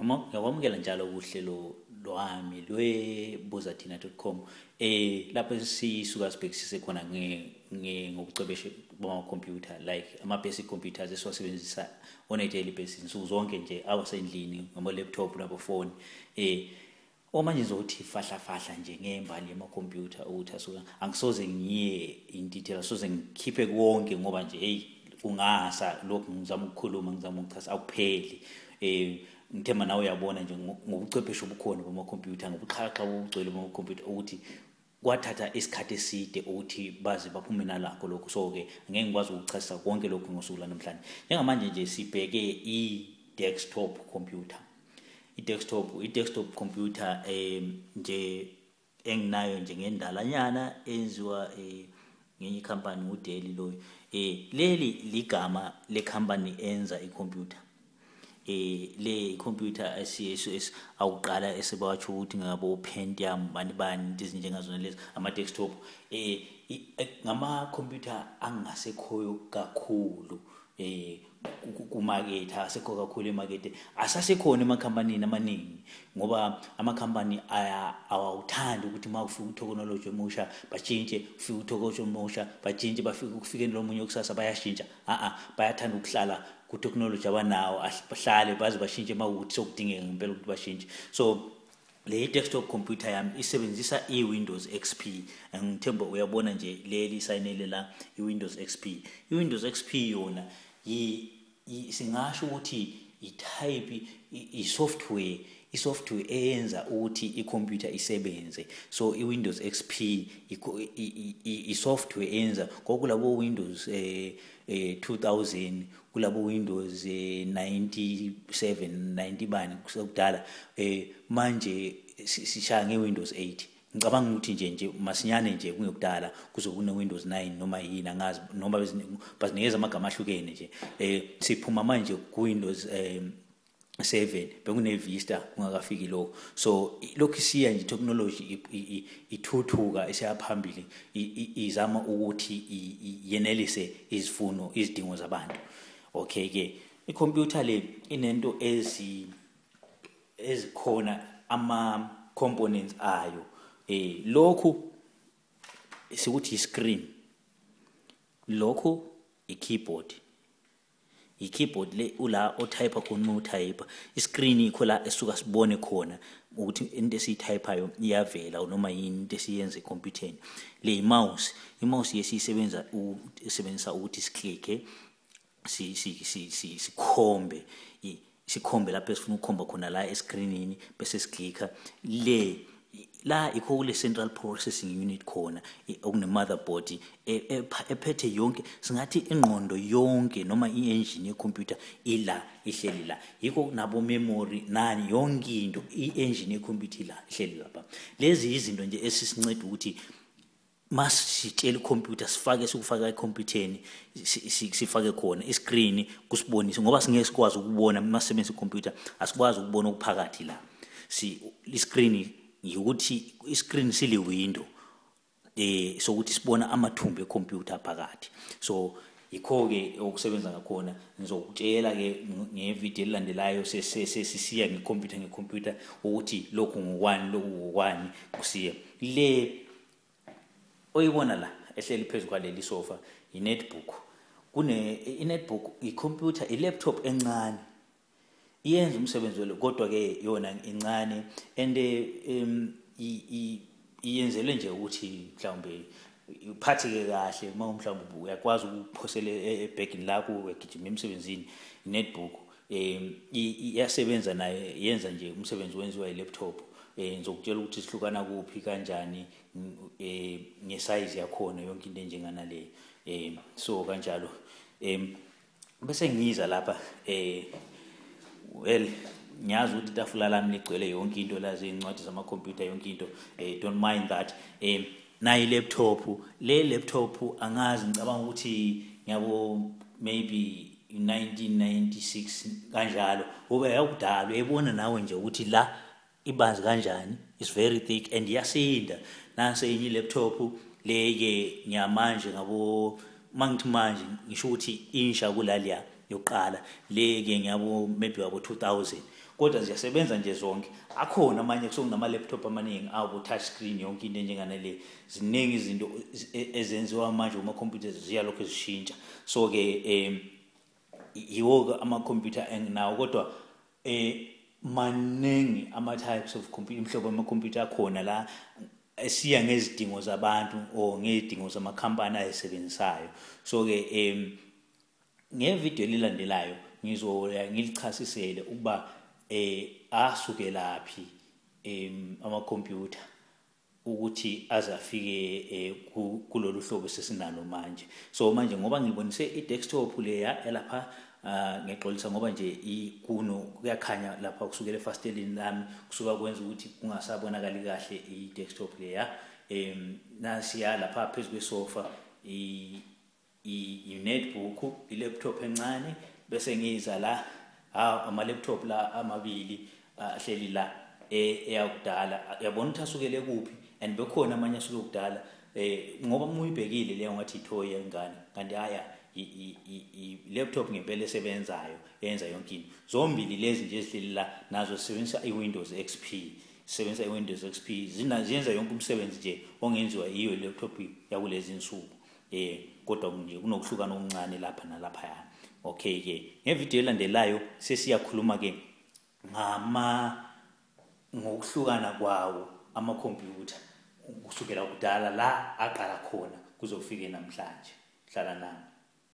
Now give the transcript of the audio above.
Ngiyakwamukela njalo kuhlelo lwami lwebuzathina.com, lapho sisuka sibhekisise khona ngobuchwepheshe bama-computer, like ama-basic computers esiwasebenzisa on a daily basis nsuku zonke nje, awasendlini, ngama-laptop nabofoni. Omanje ngizokuthi fahla fahla nje ngembali yamakhompyutha ukuthi asuka. Angisoze ngiye in detail, asoze ngikhiphe konke ngoba nje hey, kungasa lokhu ngizama ukukhuluma, ngizama ukuchaza, akupheli. Ngithemba nawe uyabona nje ngobuchwepheshe obukhona bamakhompyutha, ngobuxhakaxhaka obugcwele bamakhompyutha, ukuthi kwathatha isikhathi eside ukuthi baze baphume nalakho lokhu. So-ke ngeke ngikwazi ukuchasisa konke lokhu ngosuku lwanamhlanje. Njengamanje nje sibheke i-desktop computer. I-desktop computer nje enginayo nje ngendalanyana, enziwa ngenye ikhampani, nguDell loyo. Leli ligama lekhampani enza ikhompyutha. Le ikhompyutha awuqala esebatsho ukuthi ngabo Pentium bani bani, into ezinjengazona lezi, ama desktop ngama computer angasekhoyo kakhulu kumakethe, asekho kakhulu emakethe, asasekhona emakhampanini amaningi, ngoba amakhampani awawuthandi ukuthi uma kufika utheknoloji omusha batshintshe, kufika utheknoloji omusha batshintshe, bafike kufikeni lomunye kusasa bayashintsha. A-a, bayathanda ukuhlala kutheknoloji abanawo, bahlale baze bashintshe uma kuwukuthi sokudingeka ngempela ukuthi bashintshe. So le desktop computer yami isebenzisa i-Windows XP. Ngithemba uyabona nje leli sayinele la, i-Windows XP. I-Windows XP yona singasho ukuthi i-type i-software, i-software eyenza ukuthi i-computer isebenze. So i-Windows XP i-software eyenza kwakulabo Windows 2000, kulabo Windows 97, 90 bani kusakudala. Manje sishaya nge-Windows 8. Ngicabanga ukuthi nje masinyane nje kungekudala kuzobe kune Windows 9 noma yini, angazi noma bazinikeza amagama ahlukene nje. Siphuma manje ku Windows 7, bekune Vista kungakafiki lokho. So lokhu siya nje technology ithuthuka isiya phambili, izama ukuthi yenelise izifuno, izidingo zabantu. Okay ke, ikhompyutha le inento ezikhona, ama components ayo. Lokhu sikuthi i-screen, lokhu i-keyboard. I-keyboard le ula otype khona uma utype. I-screen ikho la esuka sibone khona ukuthi into esiyitypeayo iyavela noma yini into esiyenza ekhompyutheni. Le i-mouse, i-mouse yesiyisebenza isebenzisa ukuthi siklikhe, sikhombe, sikhombe lapho esifuna ukukhomba khona la escreenini, bese siklikha. Le la ikho kule central processing unit khona, okune motherboard ephethe yonke, singathi ingqondo yonke noma i-engine yecomputer ila, ihleli la. Yikho nabo memory nani, yonke into, i-engine yecomputer ila, ihleli lapha. Lezi izinto nje esisinceda ukuthi masitshela ikhompyutha sifake, sikufaka ekhompyutheni, sifake khona iscreen kusibonise, ngoba singeke sikwazi ukubona masisebenzisa ikhompyutha, asikwazi ukubona okuphakathi la. Si iscreen ukuthi iscreen sili window sokuthi sibona amathumbu ekhompyutha phakathi. So yikho ke okusebenza ngakhona. Ngizokutshela ke ngevideo elilandelayo sesisiya ngekhompyutha ukuthi lokhu ngokwani, lokhu ngokwani, kusiye le oyibona la ehleli phezu kwaleli sofa, i-netbook. Kune i-netbook, i-computer, i-laptop encane, iyenza umsebenzi lo, kodwa ke yona incane and iyenzelwe nje ukuthi mhlawumbe uphatheke kahle uma mhlawumbe uyakwazi ukuphosela ebhegini lakho uyagijima emsebenzini. I-netbook iyasebenza nayo, yenza nje umsebenzi wenziwa i-laptop. Ngizokutshela ukuthi sihlukana kuphi kanjani, ngesize yakhona, yonke into enjengana le. So kanjalo. Bese ngiza lapha, well, ngiyazi ukuthi itafula lami ligcwele yonke into la, zincwadi zamakhompyutha, yonke into. Don't mind that. Nayi laptop, le laptop angazi, ngicabanga ukuthi ngiyabo maybe 1996 kanjalo, ube yakudala. Uyayibona nawe nje ukuthi la ibanzi kanjani, is very thick and iyasinda. Nansi enye laptop le ke, ngiyamanje ngabo mangithi manje ngisho ukuthi insha kulaliya. yokuqala le ke ngiyabo maybe wabo 2000, kodwa ziyasebenza nje zonke. Akhona amanye kusokunama laptop amaningi abo touch screen, yonke into enjengana le. Ziningi izinto ezenziwa manje kuma computers, ziyalokho zishintsha. So ke yiwo ama computer enginawo, kodwa maningi ama types of computer, imihlobo yama computer akhona la esiya ngezidingo zabantu or ngezidingo zamakhampani ayisebenzisayo. So ke ngevideo elilandelayo ngizoya ngilichasisele ukuba asukelaphi amakhompyutha ukuthi azafike kulolu hlobo sesinalo manje. So manje ngoba ngibonise i-desktop leya elapha, ngexolisa ngoba nje kuno kuyakhanya lapha kusukela efastelini lami, kusuka kwenza ukuthi kungasabonakali kahle i-desktop leya. Nasiya lapha phezu kwesofa i-netbook, i-laptop encane, bese ngiza la ama laptop la amabili ahleli la eyakudala. Yabona ukuthi asukele kuphi, and bekhona amanye asuke kudala, ngoba uma uyibhekile leyo ngathi ithoy yengane, kanti haya i-laptop ngempela esebenzayo yenza yonke into. Zombili lezi nje ezihleli la nazo zisebenzisa i-Windows XP, sisebenzisa i-Windows XP, ziyenza yonke umsebenzi nje ongenziwa yiyo i-laptop yakulezi insuku, kodwa nje kunokuhlukana okuncane lapha nalaphaya. Okay ke ngevideo elandelayo sesiyakhuluma ke ngama ngokuhlukana kwawo amakhompyutha kusukela kudala la aqala khona kuzofike namhlanje. Hlala nami.